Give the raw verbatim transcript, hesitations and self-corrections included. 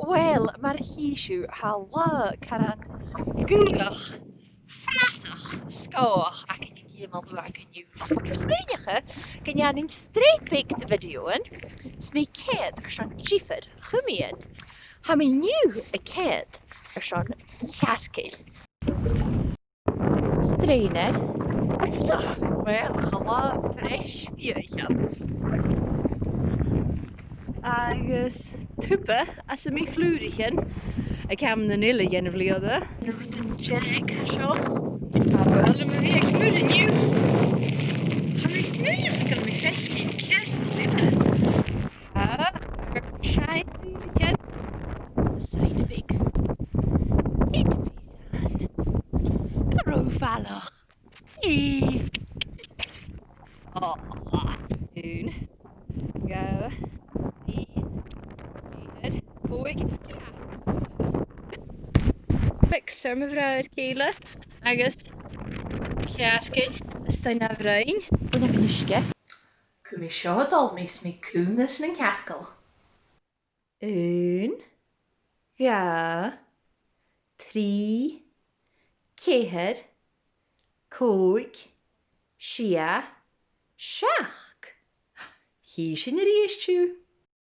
Uill, mar a chì sibh, tha latha caran gaothach, frasach, sgòthach againn an-diugh, mar a tha againn an-diugh. Agus smaoinich mi gun dèanainn sreath beag de bhideothan, is mi a' coimhead airson diofar chomaidhean. Tha mi an-diugh a' coimhead airson cearcaill. Sreath an-diugh. Uill, tha latha fresh fiadhaich ann. Agus tuba às a' mhì-fhlùraichean aig àm nan uile dhen bhliadhna. An rud an deireadh seo. Tha buaile mu bhith aig muir an-diugh. Tha mi a' smaoineachadh gu bheil mi a' faicinn cearcall eile. Ah, air seinn cearcall. Seinn a bhig. Thig a bhith san. Gu robh falach. Ee. Ò, aon, dhà, trì, ceithir, còig, deich. Fix air mo bhràthair Cèile agus cearcaill a-staigh na bhroinn. Bhuainn a-nis. Cumaidh seo a' dol, 's mi a' cunntadh nan cearcaill. Aon, dhà, trì, ceithir, còig, sia, seachd. Chì sinn a-rithist sibh.